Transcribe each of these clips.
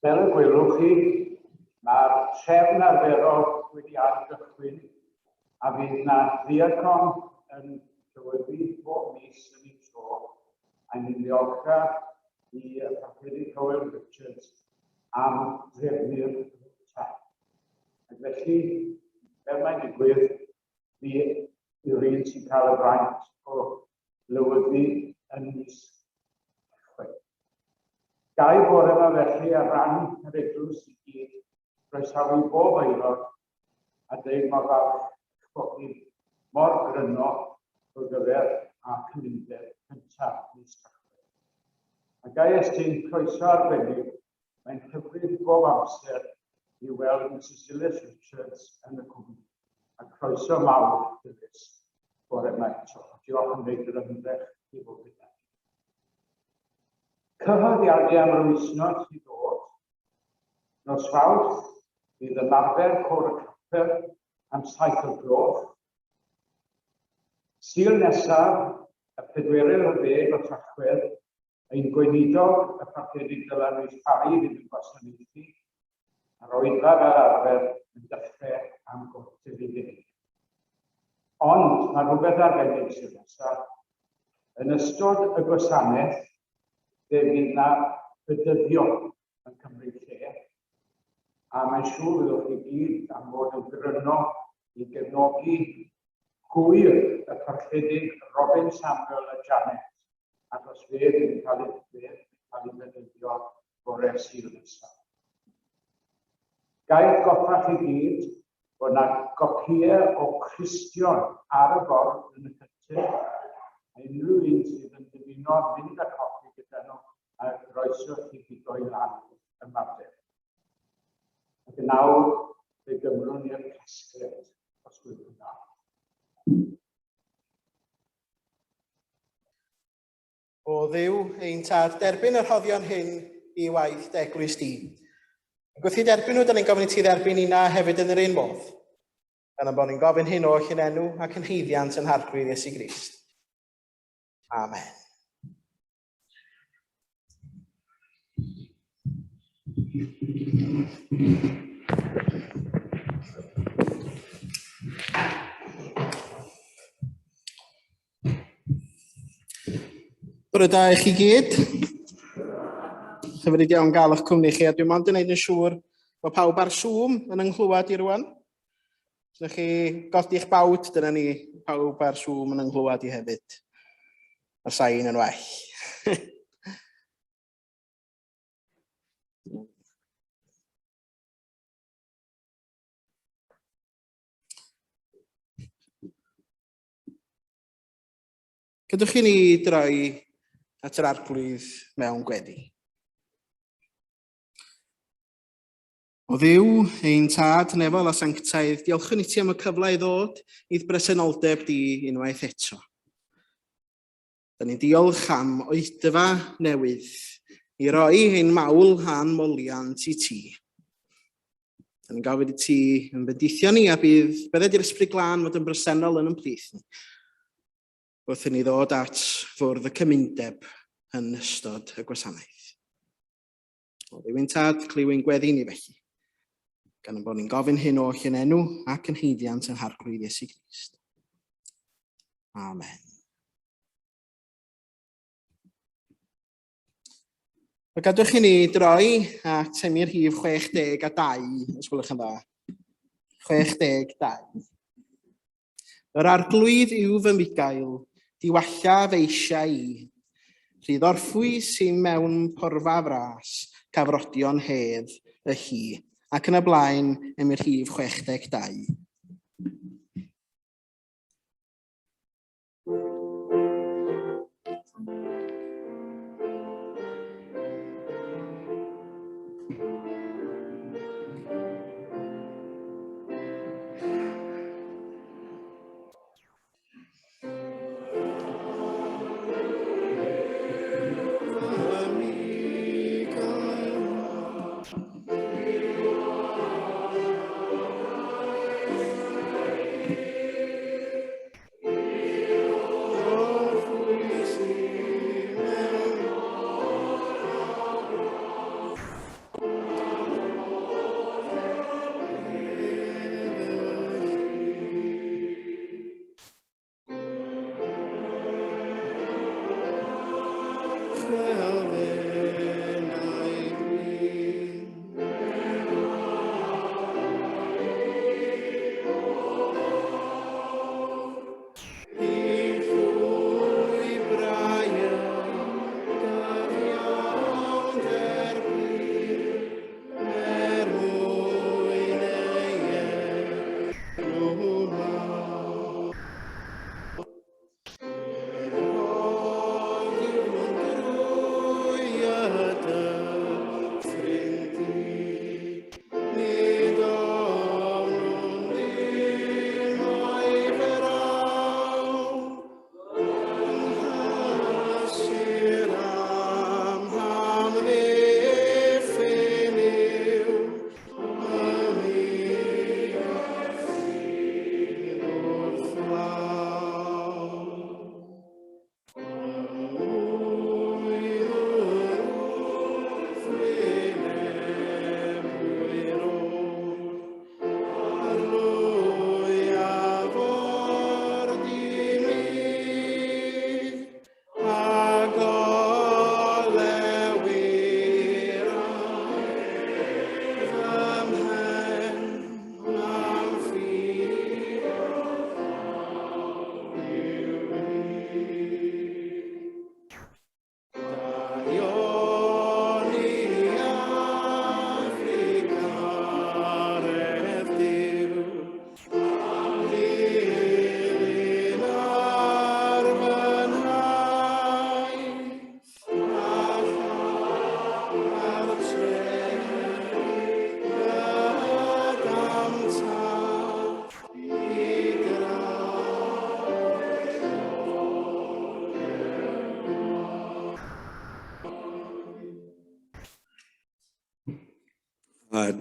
Fel y gwelwch chi, mae'r trefn arferol wedi ailgychwyn a fydd na ddiacon yn llywyddu bob mis yn ei tro, a ni'n ddiolchgar i y Parchedig Hywel Richards am drefnu'r rota. Ac felly, fel mae'n digwydd, fi yw'r un sy'n cael y fraint o lywyddu yn mis Tachwedd. Gai bore yma felly ar ran yr eglwys i gyd groesawu bob aelod a dweud mor falch eich bod chi mor gryno drwy gyfer a cymundeb cyntaf mis Tachwedd. A gai estyn croeso arbennig, mae'n hyfryd bob amser i weld Mrs Dilys Richards yn y cwmni. A croeso mawr, Dilys, bore yma eto. Diolch am wneud yr ymdrech i fod gyda ni. Cyhoeddiadau am yr wythnos i ddod. Nos Fawrth, bydd ymarfer Côr y Capel am 7 o'r gloch. Sul nesaf, y pedwerydd ar ddeg o Tachwedd, Ein gweinidog, y Parchedig Dylan Rhys Parry, fydd yn gwasanaethu, a'r oedfa fel arfer yn dechrau am gwrter i ddeg. Ond mae rhywbeth arbennig sydd nesaf. Yn ystod y gwasanaeth, fe fydd na fedyddio yn cymryd lle, a mae'n siŵr fyddwch chi gyd am fod yn gryno i gefnogi gŵyr y Parchedig Robin Samuel a Janet achos fe fydd yn cael ei, fe fydd yn cael ei ddefnyddio bore Sul nesaf. Ga i atgoffa chi gyd bod yna gopïau o Cristion ar y bord yn y cyntedd, a unrhyw un sydd yn dymuno mynd â copi gyda nhw, a groeso chi bigo i lan ymarfer. Ac yn awr, fe gymrwn ni'r casgliad, os gwelwch yn dda. O Dduw, ein tad, derbyn y rhoddion hyn i waith dy eglwys di. Ac wrth i derbyn nhw, da ni'n gofyn i ti dderbyn nina hefyd yn yr un modd. Gan y bod ni'n gofyn hyn oll yn enw ac yn haeddiant yn Harglwydd Iesu Grist. Amen. Bore da i chi gyd. Hyfryd iawn gael eich cwmni chi, a dwi'n mond yn gwneud yn siŵr bod pawb ar Zoom yn ynghlywed i rwan. Os ydych chi godi'ch bawd, dyna ni, pawb ar Zoom yn ynghlywed i hefyd. Mae'r sain yn well. Gadewch i ni droi at yr Arglwydd mewn gweddi. O Dduw, ein Tad nefol a sanctaidd, diolchwn i ti am y cyfle i ddod i'th bresenoldeb di unwaith eto. Da ni'n diolch am oedfa newydd i roi ein mawl a'n moliant i ti. Da ni'n gofyn i ti yn bendithio ni a bydd bydded i'r Ysbryd Glân fod yn bresennol yn ymplith ni. Wrth i ni ddod at fwrdd y cymundeb yn ystod y gwasanaeth. O Dduw ein Tad, clyw ein gweddi ni felly, gan ein bod ni'n gofyn hyn oll yn enw ac yn haeddiant yn Harglwydd Iesu Grist. Amen. Fe gadwch i ni droi at emyn rhif 62, os gwelwch yn dda. 62. Yr Arglwydd yw fy mugail, diwalla fy eisiau i. Rhydd orffwys i mewn porfa fras, cafrodion hedd y hi. Ac yn y blaen, emyn rhif 62. fel enau blin. I llwybrau gyfiawnder gwir, er mwyn ei enw mawr.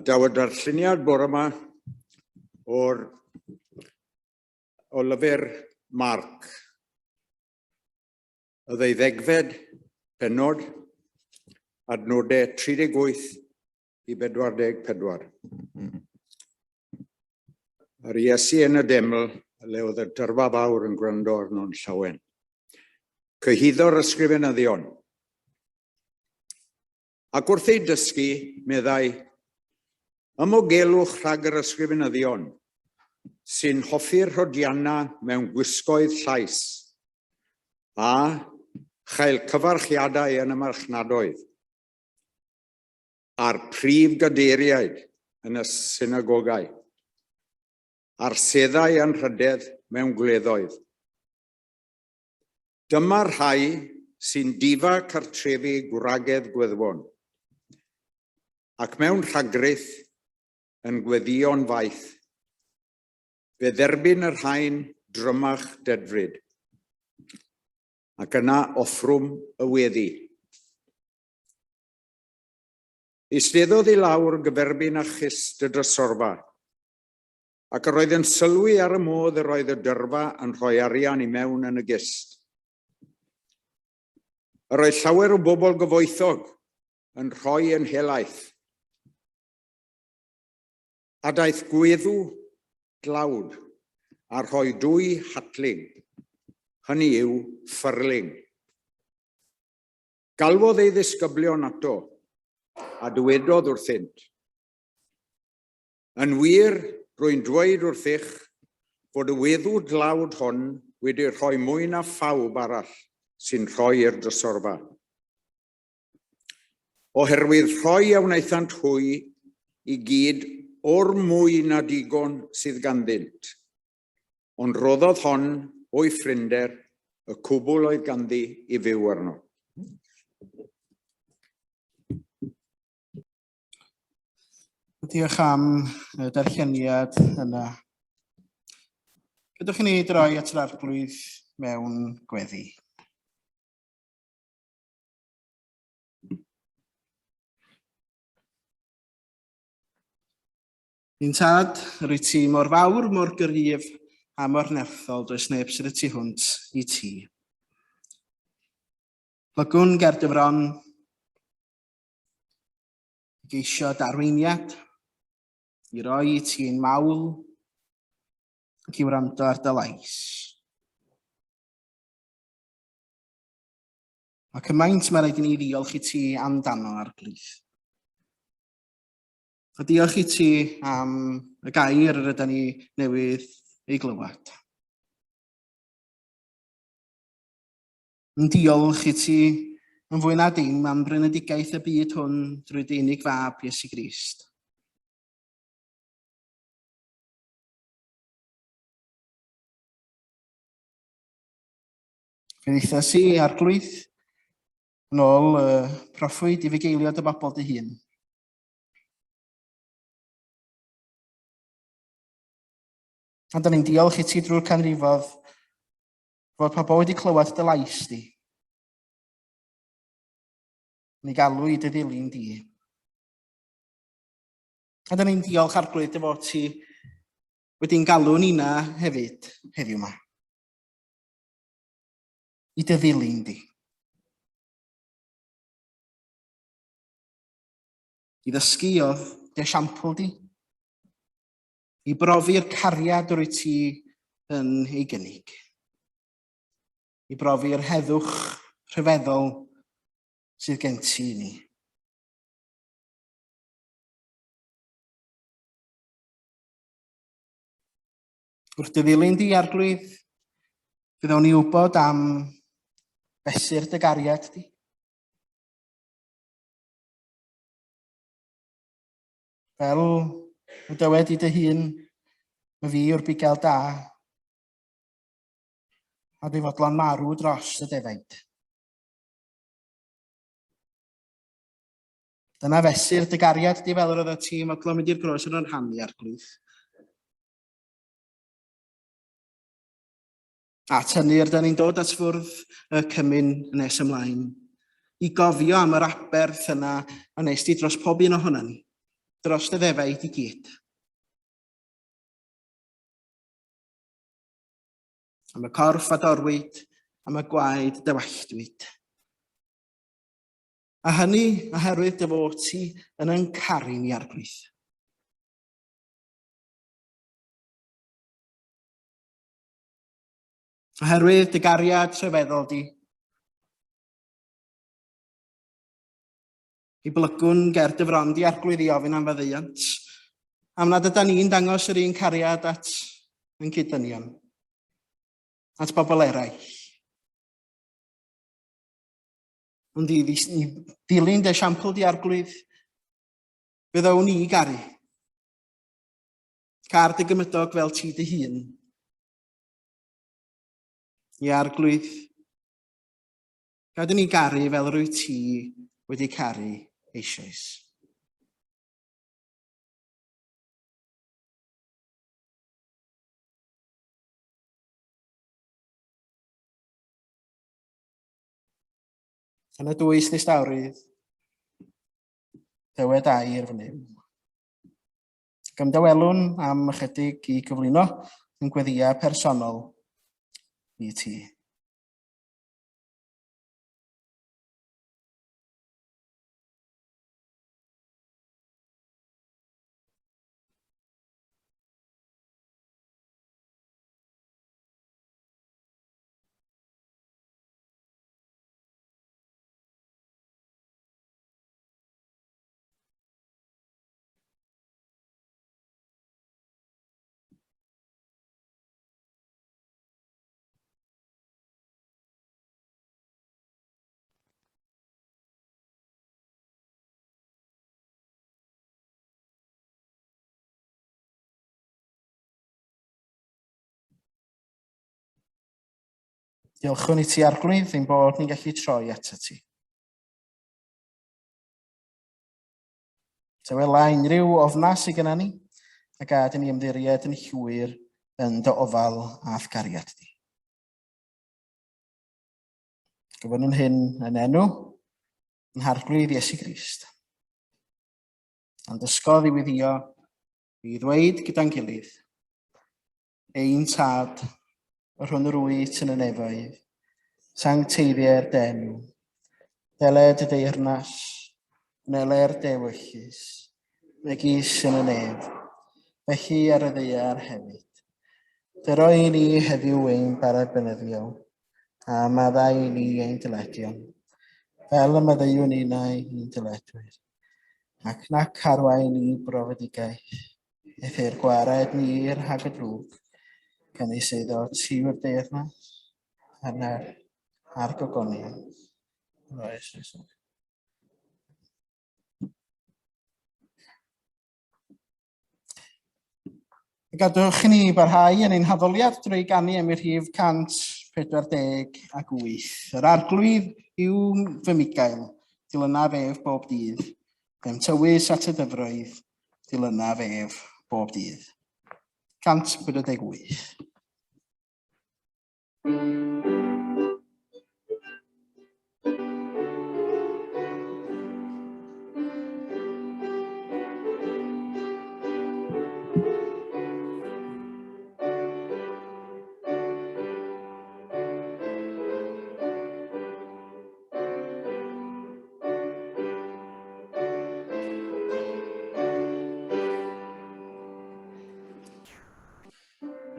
Daw y darlleniad bore yma o'r o lyfr Marc. Y ddeuddegfed pennod, adnodau 38 i 44. Yr Iesu yn y deml, le oedd y dyrfa fawr yn gwrando arno'n llawen. Cyhuddo'r ysgrifenyddion. Ac wrth ei dysgu, meddai, Ymogelwch rhag yr ysgrifenyddion, sy'n hoffi'r rhodiannau mewn gwisgoedd llais, a chael cyfarchiadau yn y marchnadoedd, a'r prif gadeiriaid yn y synagogau, a'r seddau anrhydedd mewn gwleddoedd. Dyma'r rhai sy'n difa cartrefi gwragedd gweddwon, ac mewn rhagrith yn gweddïo'n faith. Fe dderbyn y rhain drymach dedfryd, ac yna offrwm y weddi. Eisteddodd i lawr gyferbyn â chist y drysorfa, ac yr oedd yn sylwi ar y modd yr oedd y dyrfa yn rhoi arian i mewn yn y gist. Yr oedd llawer o bobl gyfoethog yn rhoi yn helaeth. A daeth gweddw dlawd a rhoi dwy hatling, hynny yw, ffyrling. Galwodd ei ddisgyblion ato, a dywedodd wrthynt, Yn wir, rwy'n dweud wrthych fod y weddw dlawd hon wedi rhoi mwy na phawb arall sy'n rhoi i'r drysorfa. Oherwydd rhoi a wnaethant hwy i gyd o'r mwy na digon sydd ganddynt, ond rhoddodd hon o'i phrinder y cwbl oedd ganddi i fyw arno. Diolch am y darlleniad yna. Gadewch i ni droi at yr Arglwydd mewn gweddi. Ni'n tad, rwy ti mor fawr, mor gryf a mor nerthol, does neb sydd y tu hwnt i ti. Plygwn ger dy fron, i geisio darweiniad, i roi i ti ein mawl, ac i wrando ar dy lais. Mae cymaint mae rhaid i ni ddiolch i ti amdano, Arglwydd. A diolch i ti am y gair yr ydyn ni newydd ei glywed. Yn diolch i ti yn fwy na dim am brynedigaeth y byd hwn drwy dy unig fab, Iesu Grist. Fe ddeitha i, Arglwydd, yn ôl y proffwyd i fugeilio dy bobl dy hun. A da ni'n diolch i ti drwy'r canrifodd fod pobl wedi clywed dy lais di. Ni galw i dy ddilyn di. A da ni'n diolch Arglwydd dy fod ti wedi'n galw nina hefyd heddiw yma. I dy ddilyn di. I ddysgu o dy esiampl di. I brofi'r cariad yr wyt ti yn ei gynnig. I brofi'r heddwch rhyfeddol sydd gen ti i ni. Wrth dy ddilyn di, Arglwydd, fe ddown ni wybod am fesur dy gariad di. Fel y dywed i dy hun, y fi yw'r bugail da, a dwi fodlon marw dros y defaid. Dyna fesur dy gariad di fel yr oedd y tîm fodlon mynd i'r groes yn rhan i Arglwydd. At hynny, rydyn ni'n dod at fwrdd y cymun nes ymlaen i gofio am yr aberth yna a nes di dros pob un ohonan ni, dros dy ddefaid i gyd. Am y corff a dorwyd, am y gwaed dywalltwyd. A hynny oherwydd dy fod ti yn yn caru ni, Arglwydd. Oherwydd dy gariad rhyfeddol di. I blygwn ger dy fron di Arglwydd i ofyn am faddeuant, am nad yda ni'n dangos yr un cariad at yn cyd-dynion, at bobl eraill. Ond i, i ddilyn dy esiampl di Arglwydd, fe ddown ni i garu. Car dy gymydog fel ti dy hun. I Arglwydd, gad i ni garu fel rwy ti wedi caru eisoes. Yn y dwys ddistawrwydd, dywed air fy Nuw. Ac ymdawelwn am ychydig i gyflwyno yn gweddïau personol i ti. Diolchwn i ti, Arglwydd, ein bod ni'n gallu troi atat ti. Tawela unrhyw ofna sydd gyda ni, a gad i ni ymddiried yn llwyr yn dy ofal a'th gariad di. Gofynnwn hyn yn enw yn Harglwydd Iesu Grist. A'n dysgodd i weddio i ddweud gyda'n gilydd, Ein Tad, yr hwn yr wyt yn y nefoedd, sancteiddier dy enw, deled y deyrnas, wneler dy ewyllys, megis yn y nef, felly ar y ddaear hefyd. Dyro i ni heddiw ein bara beunyddiol, a maddau i ni ein dyledion, fel y maddeuwn ninnau i'n dyledwyr. Ac nac arwain ni brofedigaeth, eithr gwared ni rhag y drwg, gan ei seiddo ti yw'r deyrnas, a'r nerth, a'r gogoniant, yn oes oes. Gadewch i ni barhau yn ein haddoliad drwy ganu am y rhif 148. Yr arglwydd yw fy migail, dilynaf ef bob dydd. Fe'm tywys at y dyfroedd, dilynaf ef bob dydd. 148.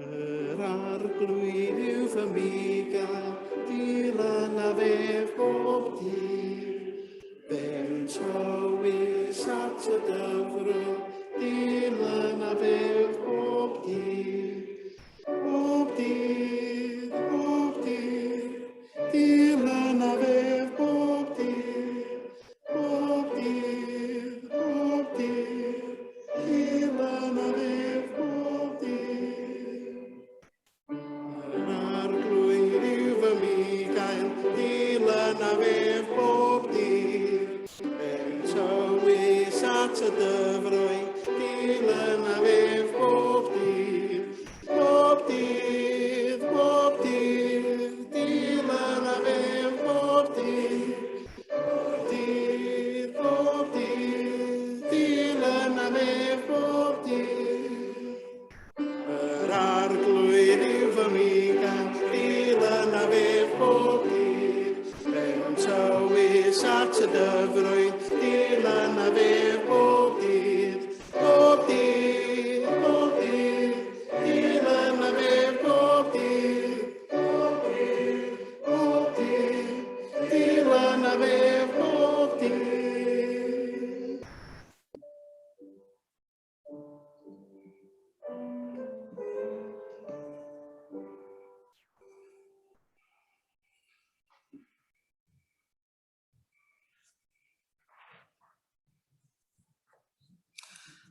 Yr arglwydd yw fy migael, dilynaf ef bob dydd. Fe'm tywys at y dyfroedd, dilynaf ef bob dydd. Bob dydd, bob dydd, dilynaf ef bob dydd. Bob dydd, bob dydd, dilynaf ef bob dydd. Yr arglwydd yw fy migael, dilynaf ef bob dydd. Fe'm tywys at y dyfroedd, dilynaf ef bob dydd. Bob dydd, bob dydd, dilynaf ef bob dydd. Bob dydd, bob dydd, dilynaf ef bob dydd. Yr arglwydd yw fy migael, dilynaf ef bob dydd. Fe'm tywys at y dyfroedd, dilynaf ef bob dydd. Bob dydd, bob dydd, dilynaf ef bob dydd. Bob dydd, bob dydd, dilynaf ef bob dydd.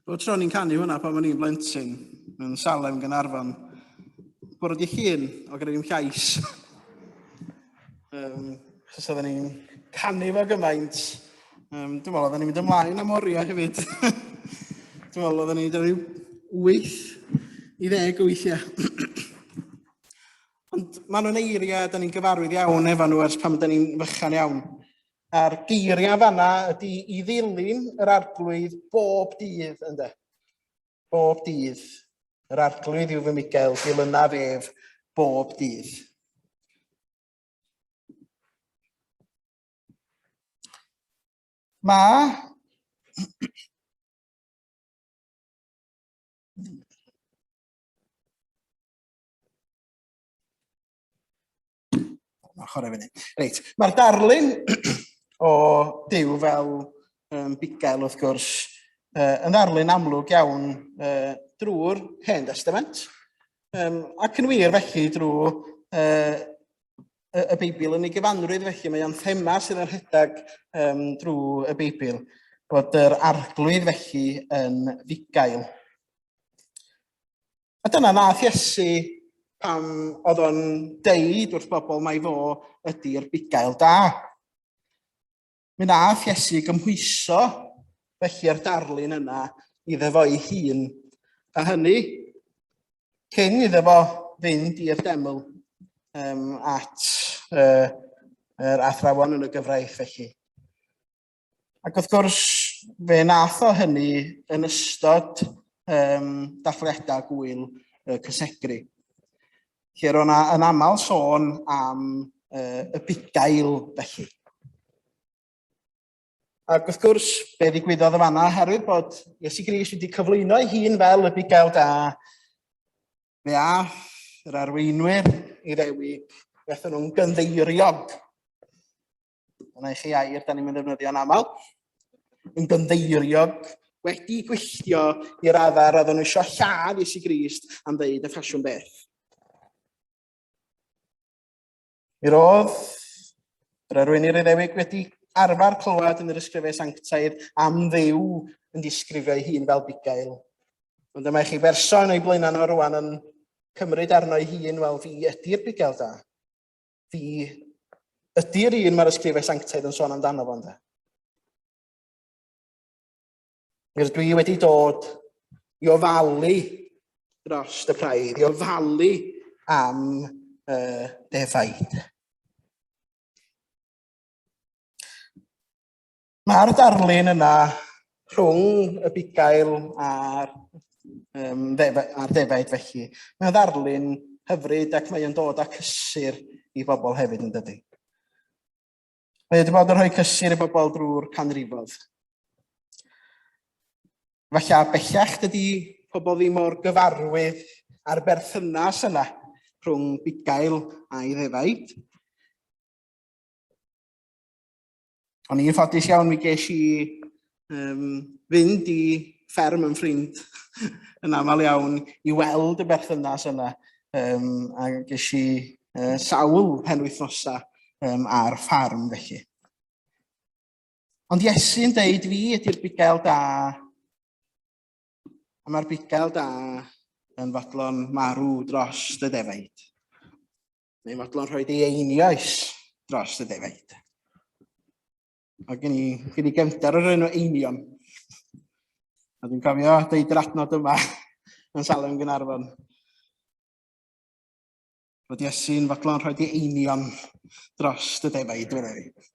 Bob tro ni'n canu hwnna pan o'n i'n blentyn, mewn Salem Gaernarfon, bore di llun, o gyda fi'm llais. um, chos oedden ni'n canu fo gymaint. Um, dwi'n meddwl oedden ni'n mynd ymlaen am oriau hefyd. dwi'n meddwl oedden ni'n rhyw 8 i 10 o weithiau. Ond maen nhw'n eiriau, da ni'n gyfarwydd iawn efo nhw ers pan da ni'n fychan iawn. A'r geiriau fanna ydy i ddilyn yr arglwydd bob dydd, ynde? Bob dydd. Yr arglwydd yw fy Miguel, dilynaf ef bob dydd. Mae Mae'n chwarae fyny. Reit, mae'r darlun o Duw fel um, bugail, wrth gwrs, uh, yn ddarlun amlwg iawn uh, drwy'r Hen Testament, um, ac yn wir felly drwy uh, y, y Beibl yn ei gyfanrwydd felly mae o'n thema sydd yn rhedeg um, drwy y Beibl, bod yr arglwydd felly yn fugail. A dyna nath Iesu pam oedd o'n deud wrth bobl mai fo ydy'r bugail da. Mi nath Iesu gymhwyso felly'r darlun yna iddo fo'i hun. A hynny cyn iddo fo fynd i'r deml um, at uh, yr athrawon yn y gyfraith felly. Ac wrth gwrs, fe nath o hynny yn ystod um, dathliadau gwyl y cysegru. Lle roedd yna yn aml sôn am uh, y bugail felly. Ac wrth gwrs, be ddigwyddodd yn fanna, oherwydd bod Iesu Grist wedi cyflwyno ei hun fel y bugail da, fe ath yr arweinwyr i ddewi, fe nhw'n gynddeiriog. Dyna i chi air da ni'n mynd ddefnyddio'n aml. Yn gynddeiriog, wedi gwylltio i'r raddau roedden nhw eisiau lladd Iesu Grist am ddeud y ffasiwn beth. Mi roedd yr arweinydd Iddewig wedi arfer clywed yn yr ysgrifau sanctaidd am Dduw yn disgrifio ei hun fel bugail. Ond dyma i chi berson o'i blaenau nhw rwan yn cymryd arno ei hun, wel fi ydy'r bugail da. Fi ydy'r un mae'r ysgrifau sanctaidd yn sôn amdano fo ynde. Mi rydw i wedi dod i ofalu dros y praidd, i ofalu am y defaid. Mae'r darlun yna rhwng y bugail a'r, um, a'r defaid felly. Mae'n ddarlun hyfryd ac mae'n dod â cysur i bobl hefyd yn dydy. Mae wedi bod yn rhoi cysur i bobl drwy'r canrifodd. Falle bellach dydy pobl ddim mor gyfarwydd â'r berthynas yna rhwng bugail a'i ddefaid. O'n i'n ffodus iawn, mi ges i um, fynd i fferm yn ffrind yn aml iawn i weld y berthynas yna. Um, a ges i sawl penwythnosau um, ar ffarm felly. Ond Iesu'n deud fi ydy'r bugail da, a mae'r bugail da yn fodlon marw dros y defaid. Neu'n fodlon rhoi ei einioes dros y defaid. A gen i, gen i gefndar o'r enw Einion. A dwi'n cofio deud yr adnod yma yn Salem Gynarfon. Bod Iesu'n fodlon rhoi ei einion dros y defaid, meddai fi.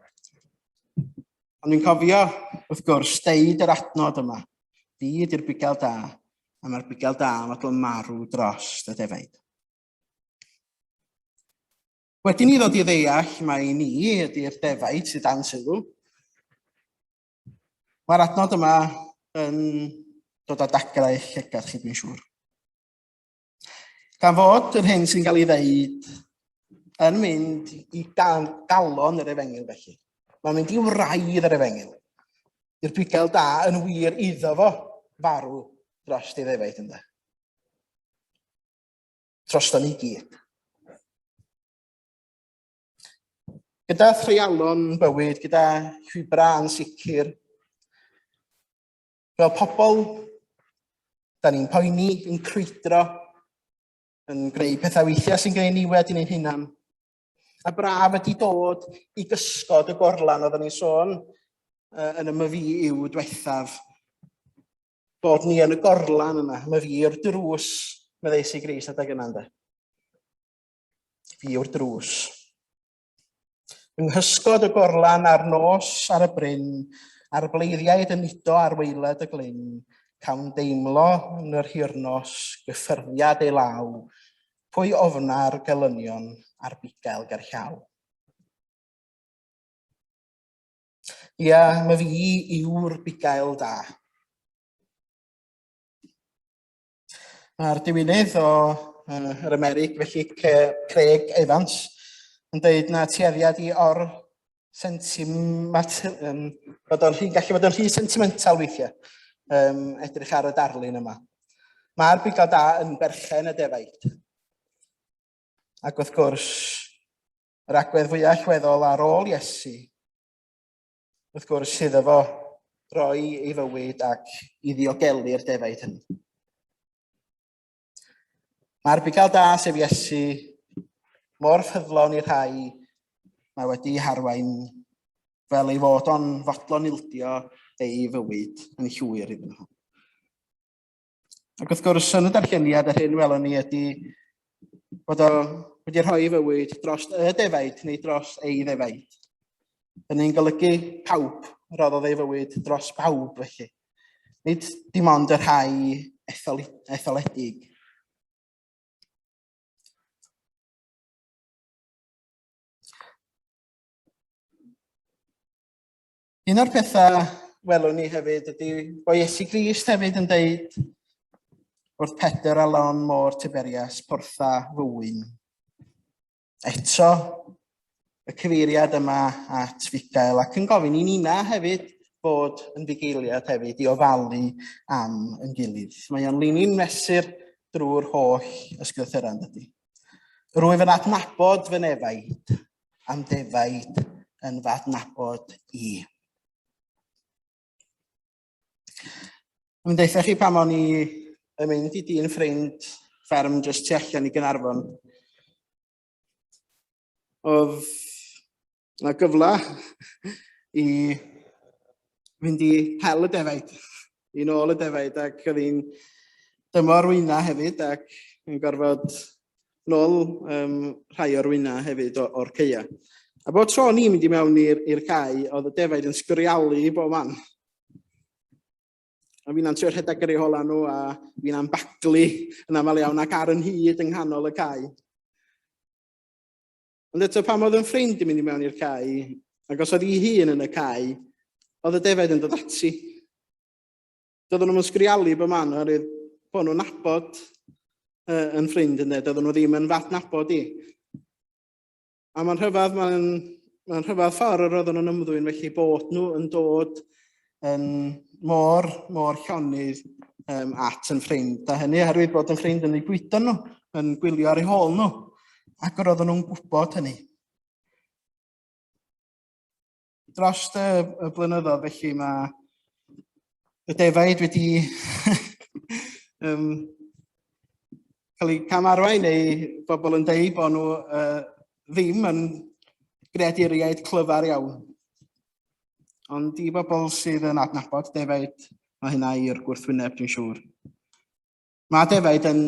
Ond dwi'n cofio, wrth gwrs, deud yr adnod yma. Fi ydy'r bugail da, a mae'r bugail da yn fodlon marw dros y defaid. Wedyn ni ddod i ddeall mai ni ydy'r defaid sydd dan sylw. Mae'r adnod yma yn dod â dagrau eich llygad chi, dwi'n siŵr. Gan fod yr hyn sy'n cael ei ddeud yn mynd i galon yr efengyl felly. Mae'n mynd i wraidd yr efengyl. I'r bugail da yn wir iddo fo farw dros ei ddefaid ynddo. Drosto ni gyd. Gyda threialon bywyd, gyda llwybrau ansicr, Fel pobl, da ni'n poeni, yn crwydro, yn gwneud pethau weithiau sy'n gwneud niwed i ni'n hunan. A braf ydy dod i gysgod y gorlan oedden ni'n sôn yn y myfi yw diwethaf. Bod ni yn y gorlan yna, myfi yw'r drws, meddai Iesu Grist adeg yna, ynddo. Fi yw'r drws. Yng nghysgod y gorlan a'r nos ar y bryn, a'r bleiddiaid yn udo ar waelod y glyn, cawn deimlo yn yr hirnos gyffyrddiad ei law, pwy ofna'r gelynion a'r bugail gerllaw. Ia, mae fi yw'r bugail da. Mae'r diwinydd o uh, yr Amerig, felly Craig Evans, yn dweud na tueddiad i or sentimat, um, bod o'n rhy, gallu bod yn rhy sentimental weithiau, um, edrych ar y darlun yma. Mae'r bugail da yn berchen y defaid. Ac wrth gwrs, yr agwedd fwyaf allweddol ar ôl Iesu wrth gwrs, iddo fo roi ei fywyd ac i ddiogelu'r defaid hynny. Mae'r bugail da, sef Iesu, mor ffyddlon i'r rhai mae wedi harwain fel ei fod o'n fodlon ildio ei fywyd yn llwyr iddyn nhw. Ac wrth gwrs, yn y darlleniad, yr hyn welwn ni ydy bod o wedi rhoi ei fywyd dros y defaid neu dros ei ddefaid. Hynny'n golygu pawb roddodd ei fywyd dros bawb felly. Nid dim ond y rhai etholedig. Un o'r pethau welwn ni hefyd ydy bod Iesu Grist hefyd yn deud wrth Pedr a lon môr Tiberias, portha fywyn. Eto, y cyfeiriad yma at fugail ac yn gofyn i nina hefyd fod yn fugeiliad hefyd i ofalu am yn gilydd. Mae o'n linyn mesur drwy'r holl ysgrythurau, yn dydy. Rwyf yn adnabod fy nefaid, am defaid yn fy adnabod i. Mae'n deutha chi pam o'n i yn mynd i dyn ffrind fferm jyst tu allan i Gynarfon. Oedd yna gyfle i fynd i hel y defaid, i nôl y defaid, ac oedd hi'n dymor wyna hefyd, ac yn gorfod nôl um, rhai o'r wyna hefyd o'r ceia. A bod tro ni'n mynd i mewn i'r cae, oedd y defaid yn sgrialu i bob man. A fi'n trio rhedeg ar eu hola nhw, a fi'n baglu yn aml iawn ac ar yn hyd yng nghanol y cae. Ond eto pam oedd yn ffrind yn mynd i mewn i'r cae, ac os oedd hi hun yn y cae, oedd y defaid yn dod ati. Doedden nhw'n sgrialu bob man, oherwydd bod nhw'n nabod yn ffrind yn dweud, doedden nhw ddim yn fath nabod i. A mae'n rhyfedd, mae'n mae rhyfedd ffordd yr oedden nhw'n ymddwyn, felly bod nhw yn dod yn mor, mor llonydd um, at yn ffrind. A hynny oherwydd bod yn ffrind yn eu bwydo nhw, yn gwylio ar eu hôl nhw. Ac yr oedden nhw'n gwybod hynny. Dros y, y blynyddoedd, felly mae y defaid wedi um, cael eu camarwain neu bobl yn deud bod nhw uh, ddim yn greaduriaid clyfar iawn. Ond i bobl sydd yn adnabod defaid, mae hynna i'r gwrthwyneb, dwi'n siŵr. Mae defaid yn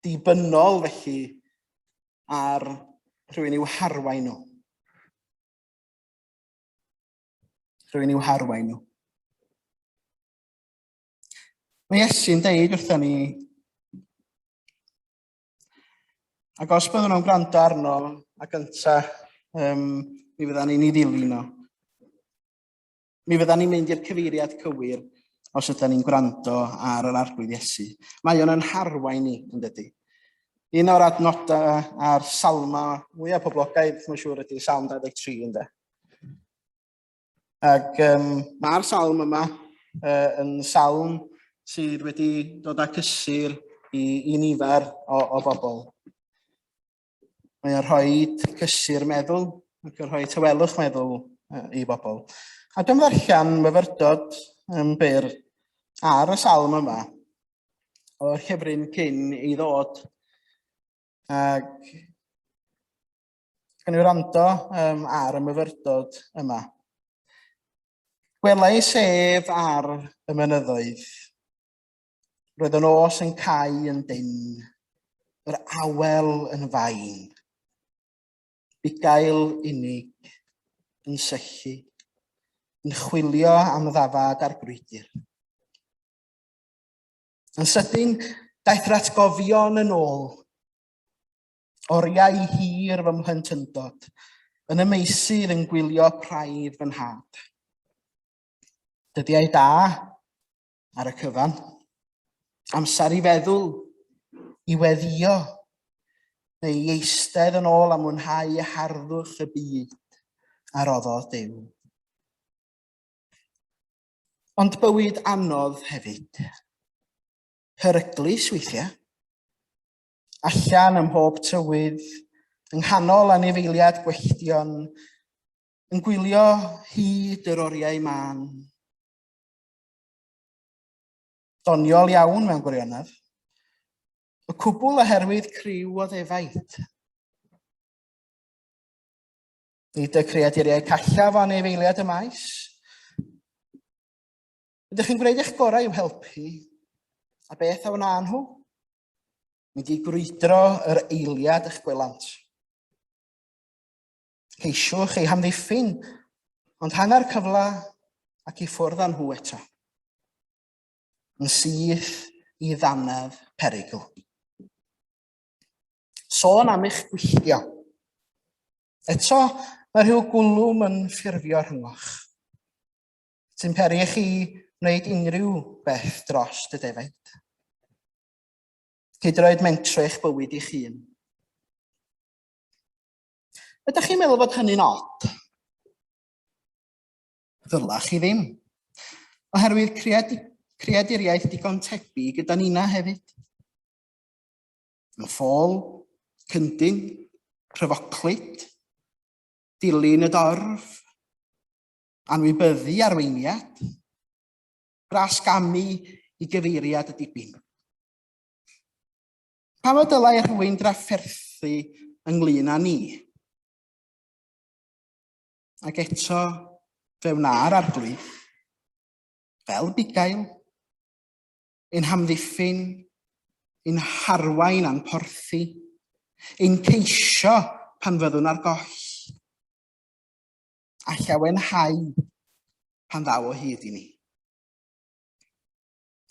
dibynnol felly ar rhywun i'w harwain nhw. Rhywun i'w harwain nhw. Mae Iesu'n deud wrthon ni, ac os byddwn nhw'n gwrando arno, ac ynta, um, mi fyddan ni'n ei ddilyn o. Mi fyddan ni'n mynd i'r cyfeiriad cywir os ydyn ni'n gwrando ar yr Arglwydd Iesu. Mae o'n yn harwain ni, yn dydy. Un o'r adnodau a'r salma mwyaf poblogaidd, mae'n siŵr, ydy Salm 23, ynddo. Ac um, mae'r salm yma uh, yn salm sydd wedi dod â cysur i, i nifer o, o bobl. Mae o'n rhoi cysur meddwl ac yn rhoi tawelwch meddwl i bobl. A dwi'n ddarllen myfyrdod yn byr ar y salm yma o'r llyfryn cyn i ddod. Ac gan i wrando um, ar y myfyrdod yma. Gwelais ef ar y mynyddoedd, Roedd y nos yn cau yn dynn, yr awel yn fain. Bugail unig yn syllu, yn chwilio am ddafad a'r grwydr. Yn sydyn, daeth yr atgofion yn ôl. Oriau hir fy mhlentyndod, yn y meysydd yn gwylio praidd fy nhad. Dyddiau da, ar y cyfan. Amser i feddwl, i weddio, neu i eistedd yn ôl a mwynhau harddwch y byd a roddodd Duw. Ond bywyd anodd hefyd. Peryglus weithiau. Allan ym mhob tywydd, yng nghanol anifeiliad gwylltion, yn gwylio hyd yr oriau mân. Doniol iawn mewn gwirionedd. Y cwbl oherwydd criw o ddefaid. Nid y creaduriau callaf o anifeiliaid y maes. Ydych chi'n gwneud eich gorau i'w helpu, a beth a wna nhw? Mynd i grwydro yr eiliad eich gwelant. Ceisiwch eu hamddiffyn, ond hanner cyfle ac i ffwrdd â nhw eto. Yn syth i ddannedd perygl. Sôn am eich gwylltio. Eto, mae rhyw gwlwm yn ffurfio rhyngoch. Sy'n peri i chi wneud unrhyw beth dros dy defaid. Hyd yn oed mentro eich bywyd eich hun. Ydych chi'n meddwl bod hynny'n od? Ddyla chi ddim. Oherwydd creaduriaeth digon tebyg gyda nina hefyd. Yn ffôl, cyndyn, pryfoclyd, dilyn y dorf, anwybyddu arweiniad, brasgamu i gyfeiriad y dibyn. Pam y dylai rhywun drafferthu ynglyn â ni? Ac eto, fe wna'r arglwydd, fel bugail, ein hamddiffyn, ein harwain a'n porthi, ein ceisio pan fyddwn ar goll, a llawenhau pan ddaw o hyd i ni.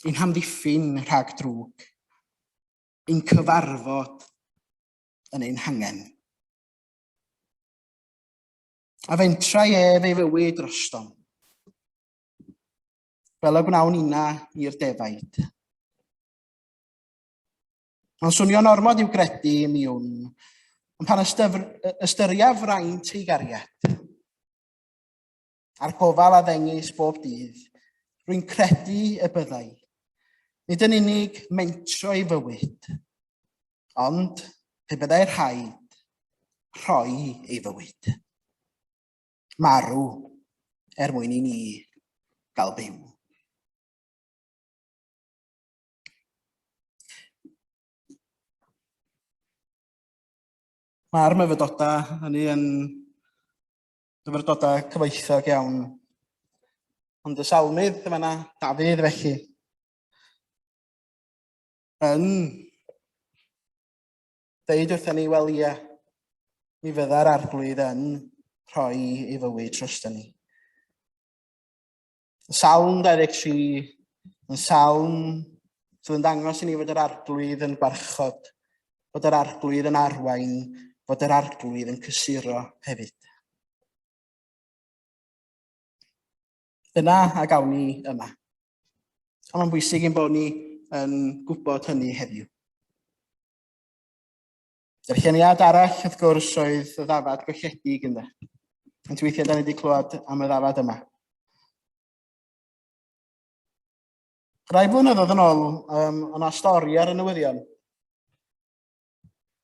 Ein hamddiffyn rhag drwg, ein cyfarfod yn ein hangen. A fentrai ef ei fywyd drostom, fel y gwnawn inna i'r defaid. Mae'n swnio'n ormod i'w gredu, mi wn, ond pan ystyriaf fraint ei gariad, a'r gofal a ddengys bob dydd, rwy'n credu y byddai, nid yn unig mentro ei fywyd, ond pe byddai rhaid rhoi ei fywyd. Marw er mwyn i ni gael byw. Mae'r myfyrdodau hynny yn myfyrdodau cyfoethog iawn. Ond y salmydd yma, Dafydd felly, yn deud wrthyn ni, wel ia, mi fydda'r arglwydd yn rhoi ei fywyd drosto ni. Salm 23 yn salm sydd yn dangos i ni fod yr arglwydd yn gwarchod, fod yr arglwydd yn arwain, fod yr arglwydd yn cysuro hefyd. Dyna a gawn ni yma. A mae'n bwysig ein bod ni yn gwybod hynny heddiw. Darlleniad arall, wrth gwrs, oedd y ddafad golledig ynddo. Ond weithiau da ni wedi clywed am y ddafad yma. Rai blynyddoedd yn ôl, um, o'na stori ar y newyddion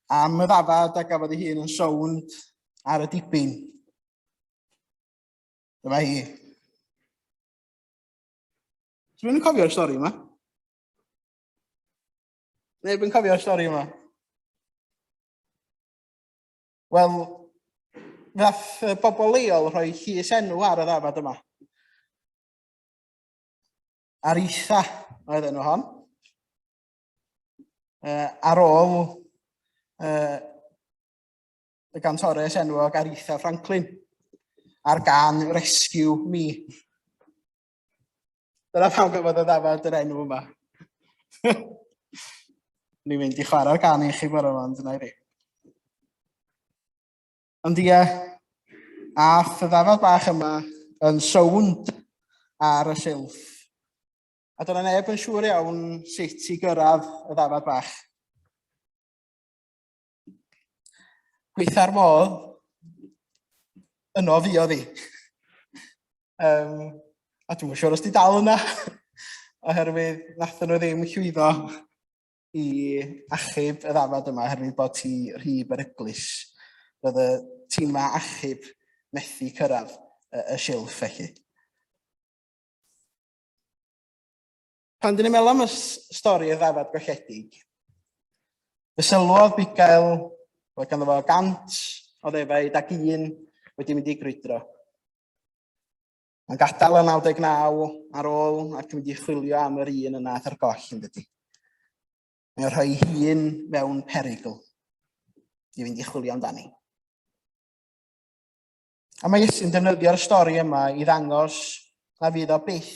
am y ddafad a gafodd ei hun yn sownd ar y dibyn. Dyma hi. Dwi'n yn cofio'r stori yma? Neb yn cofio'r stori yma? Wel, nath y bobl leol rhoi llys enw ar y ddafad yma. Aritha oedd enw hon. Ar ôl y gantores enwog Aretha Franklin a'r gan Rescue Me. Dyna pam gafodd y ddafad yr enw yma. Ni'n mynd i chwarae'r gan i chi bore yma, ond dyna i fi. Ond ie, ath y ddafad bach yma yn sownd ar y silff. A dyna neb yn siŵr iawn sut i gyrraedd y ddafad bach. Gweitha'r modd, yno fuodd hi. Um, a dwi'n siŵr os di dal yna, oherwydd nathon nhw ddim llwyddo i achub y ddafad yma oherwydd bod ti rhy beryglus. Roedd y tîmau achub methu cyrraedd y, y silff felly. Pan dyn ni'n meddwl am y stori y ddafad golledig, fe sylwodd bugail bod ganddo fo 100 o ddefaid ac un wedi mynd i grwydro. Mae'n gadael y 99 ar ôl ac yn mynd i chwilio am yr un yna ath ar goll yn dydy. Mae'n rhoi hun mewn perygl i fynd i chwilio amdani. A mae Iesu'n defnyddio'r stori yma i ddangos na fydd o byth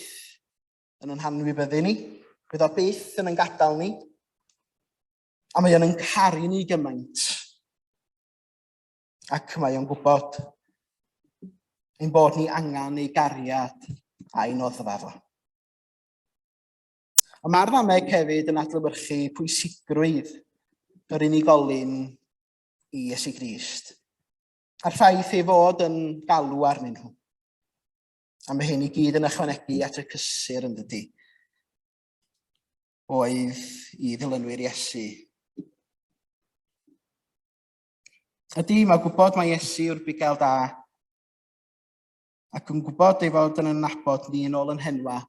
yn yn hanwybyddu ni, fydd o byth yn yn gadael ni, a mae o'n yn caru ni gymaint. Ac mae o'n gwybod ein bod ni angen ei gariad a'i noddfa fo. Ond mae'r ddameg hefyd yn adlewyrchu pwysigrwydd yr unigolyn i Iesu Grist. A'r ffaith ei fod yn galw arnyn nhw. A mae hyn i gyd yn ychwanegu at y cysur yn dydy. Oedd i ddilynwyr Iesu. Ydy, mae gwybod mae Iesu yw'r bugail da ac yn gwybod ei fod yn ynabod ni yn ôl yn henwa.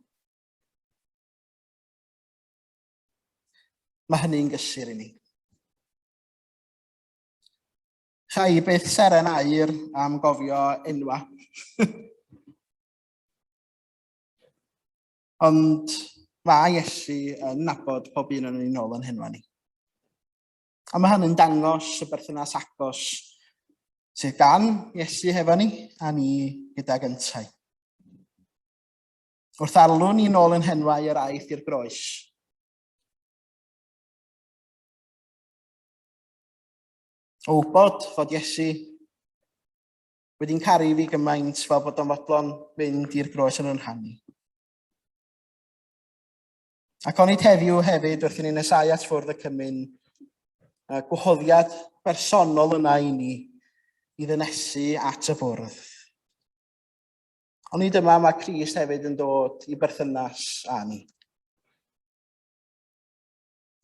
Mae hynny'n gysur i ni. Cha i byth seren aur am gofio enwa. Ond mae Iesu yn nabod pob un o'n ni'n ôl yn henwa ni. A mae hynny'n dangos y berthynas agos sydd gan Iesu hefo ni a ni gydag yntau. Wrth alw ni nôl yn henwau yr aeth i'r groes. O wybod fod Iesu wedi'n caru fi gymaint fel bod o'n fodlon mynd i'r groes yn yn rhan i. Ac onid heddiw hefyd wrth i ni nesau at fwrdd y cymun, y gwahoddiad bersonol yna i ni i ddynesu at y bwrdd. Onid yma mae Crist hefyd yn dod i berthynas â ni.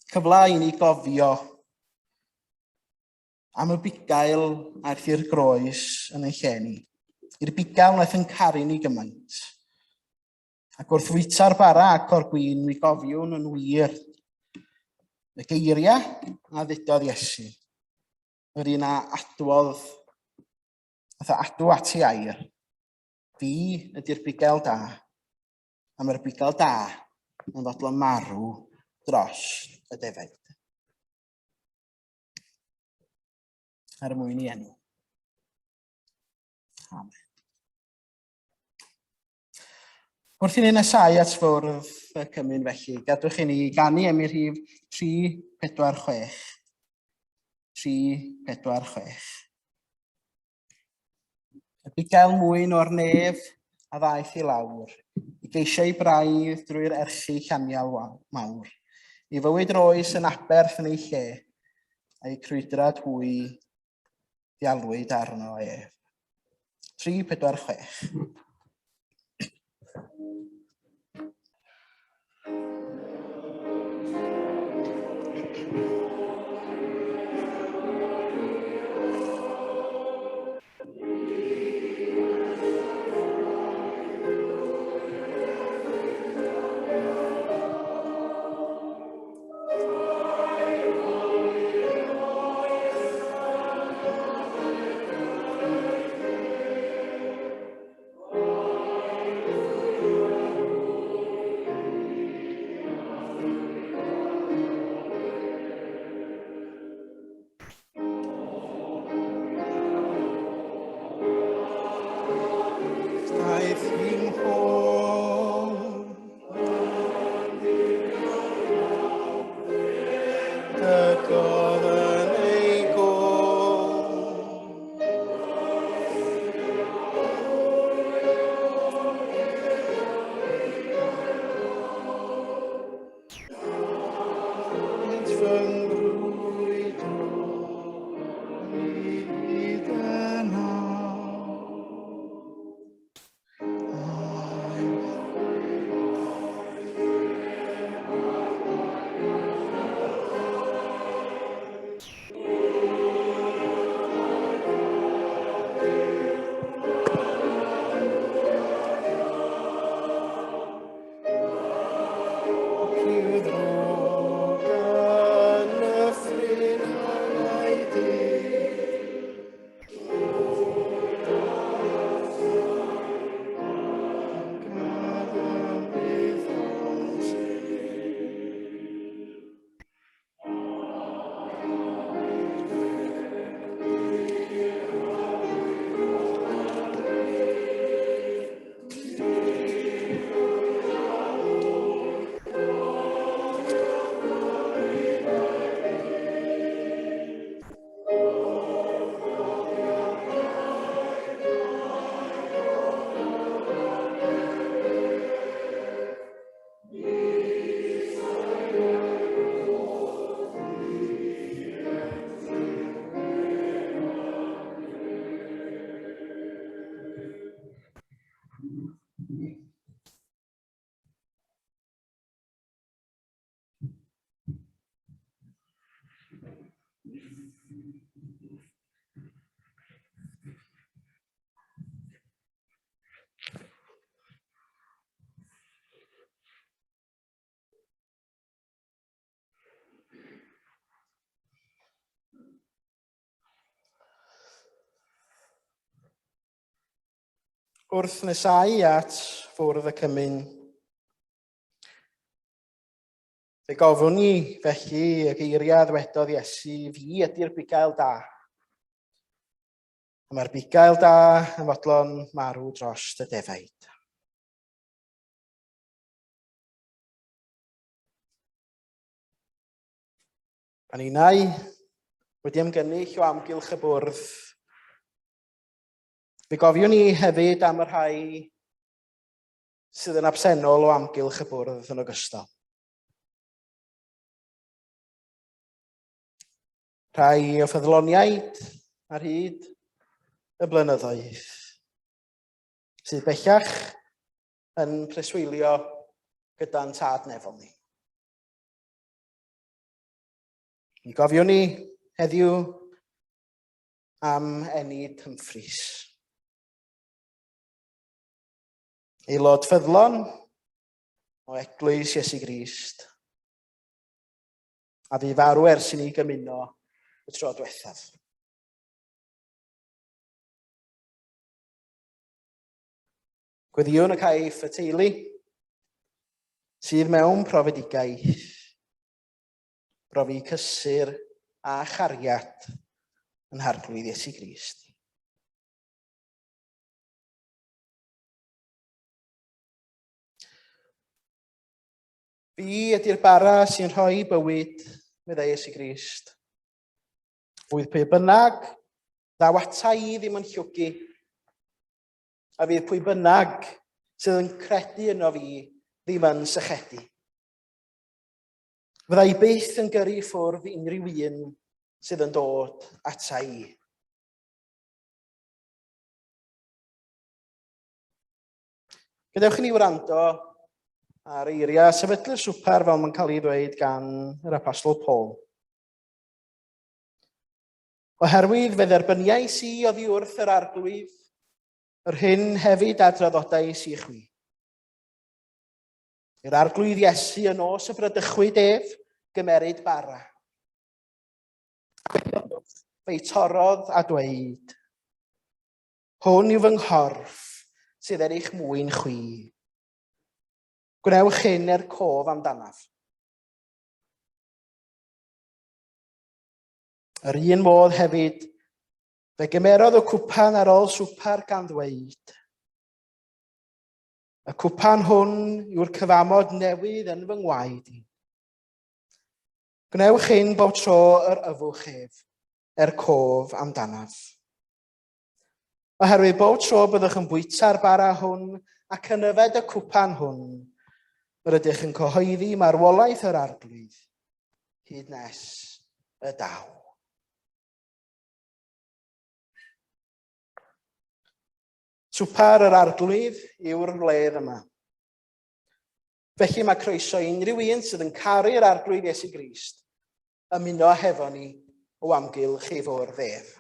Cyfle i ni gofio am y bugail aeth i'r groes yn ein lle ni. I'r bugail wnaeth yn caru ni gymaint. Ac wrth fwyta'r bara ac o'r gwin, mi gofiwn yn wir y geiriau a ddudodd Iesu, yr un a adwodd, nath o adw at ei air. Fi ydy'r bugail da, a mae'r bugail da yn fodlon marw dros y defaid. Er mwyn i enw. Amen. Wrth i ni nesau at fwrdd y cymun felly, gadwch i ni ganu am i rhif 3, 4, 6. 3, 4, 6. Y bugail mwyn o'r nef a ddaeth i lawr, i geisio ei braidd drwy'r erchi llanial mawr. Ei fywyd roes yn aberth yn ei lle, a'i crwydrad hwy ddialwyd arno ef. 3, 4, 6. Wrth nesau at fwrdd y cymun, fe gofwn ni felly y geiriau ddwedodd Iesu, fi ydy'r bugail da. A mae'r bugail da yn fodlon marw dros y defaid. A ninnau wedi ymgynnull o amgylch y bwrdd Fe gofiwn ni hefyd am y rhai sydd yn absennol o amgylch y bwrdd yn ogystal. Rhai o ffyddloniaid ar hyd y blynyddoedd sydd bellach yn preswylio gyda'n tad nefol ni. Mi gofiwn ni heddiw am Enid Humphreys. Aelod ffyddlon o Eglwys Iesu Grist, a fu farw ers i ni gymuno y tro diwethaf. Gweddïwn y caiff y teulu sydd mewn profedigaeth brofi cysur a chariad yn Harglwydd Iesu Grist. Fi ydy'r bara sy'n rhoi bywyd, meddai Iesu Grist. Fydd pwy bynnag ddaw ata i ddim yn llwgu, a fydd pwy bynnag sydd yn credu yno fi ddim yn sychedu. Fydda i byth yn gyrru i ffwrdd unrhyw un sydd yn dod ata i. Gadewch i ni wrando ar eiriau sefydlu'r swper fel mae'n cael ei ddweud gan yr Apostol Paul. Oherwydd fe dderbyniais i oddi wrth yr Arglwydd yr hyn hefyd a draddodais i chwi. I'r Arglwydd Iesu y nos y bradychwyd ef, gymeryd bara. Fe'i torrodd a dweud, Hwn yw fy nghorff sydd er eich mwyn chwi. Gwnewch hyn er cof amdanaf. Yr un modd hefyd, fe gymerodd y cwpan ar ôl swpar gan ddweud, Y cwpan hwn yw'r cyfamod newydd yn fy ngwaed i. Gwnewch hyn bob tro yr yfwch ef, er cof amdanaf. Oherwydd bob tro byddwch yn bwyta'r bara hwn ac yn yfed y cwpan hwn, yr ydych yn cyhoeddi marwolaeth yr Arglwydd, hyd nes y daw. Swper yr Arglwydd yw'r wledd yma. Felly mae croeso i unrhyw un sydd yn caru'r Arglwydd Iesu Grist ymuno hefo ni o amgylch ei fwrdd ef.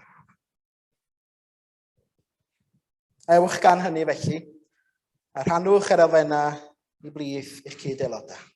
Ewch gan hynny felly, a rhannwch yr elfennau i blith eich cyd-aelodau.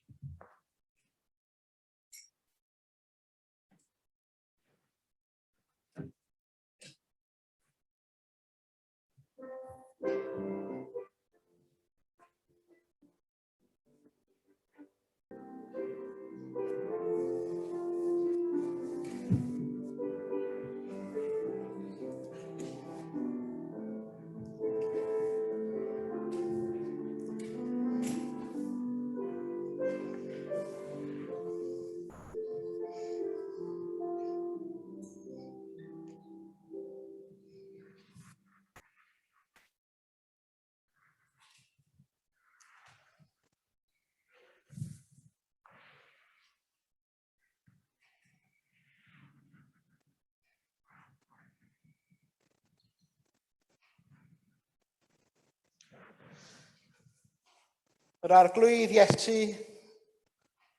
Yr Arglwydd Iesu,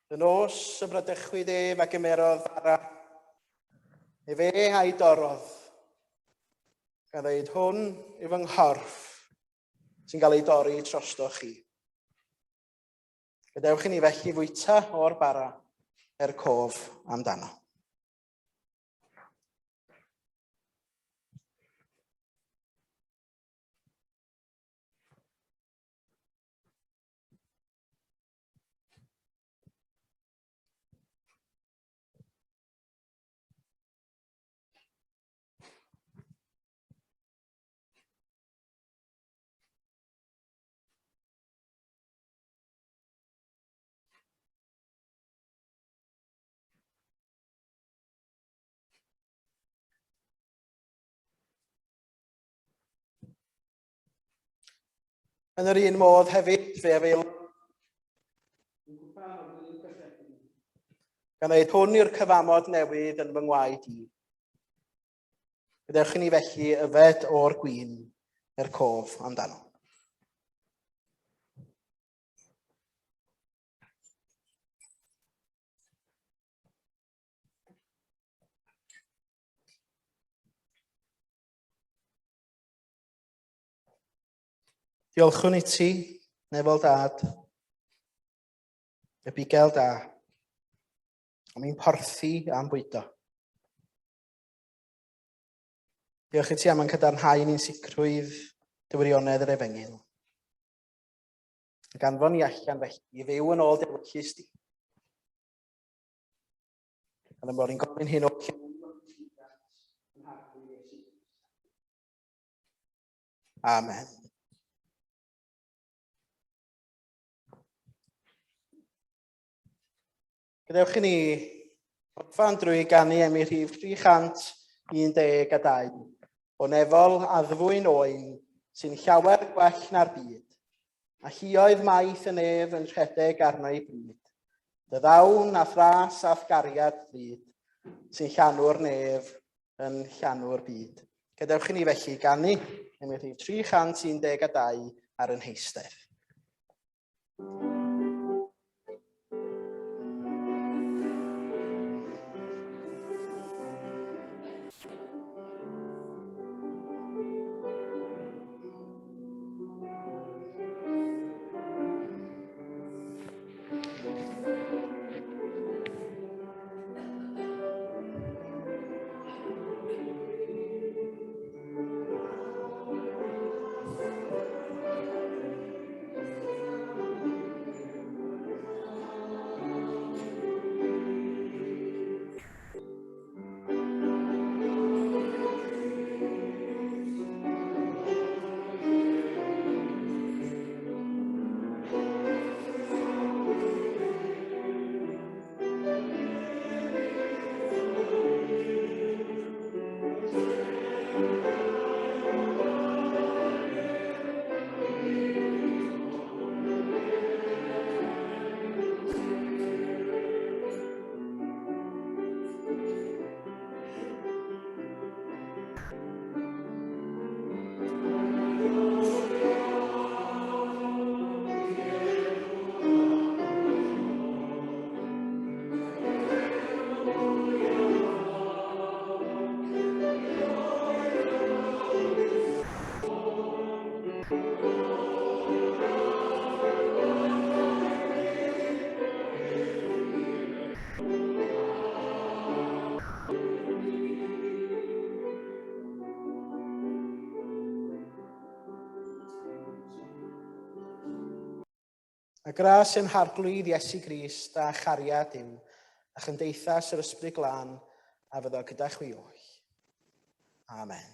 y nos y bradychwyd ef a gymerodd fara, efe a'i dorrodd, gan ddeud, hwn yw fy nghorff sy'n cael ei dorri trosto chi. Gadewch i ni felly fwyta o'r bara er cof amdano. Yn yr un modd hefyd, fe afaelodd gan ddweud hwn yw'r cyfamod newydd yn fy ngwaed i. Gadewch i ni felly yfed o'r gwin er cof amdano. Diolchwn i ti, nefol dad, y bugail da, am ein porthi a'n bwydo. Diolch i ti am ein cadarnhau ni'n sicrwydd dy wirionedd yr efengyl. Ac anfon ni allan felly i fyw yn ôl dy ewyllys di. A dyma ni'n gofyn hyn oll. Amen. Gadewch i ni orffan drwy ganu emi rhif 312 o nefol addfwyn oen sy'n llawer gwell na'r byd, a lluoedd maith y nef yn rhedeg arno ei bryd. Dy ddawn a thras a'th gariad drud sy'n llanw'r nef yn llanw'r byd. Gadewch i ni felly ganu emi rhif 312 ar yn heistedd. A gras ein Harglwydd Iesu Grist a chariad Duw a chymdeithas yr Ysbryd Glân a fyddo gyda chwi oll. Amen.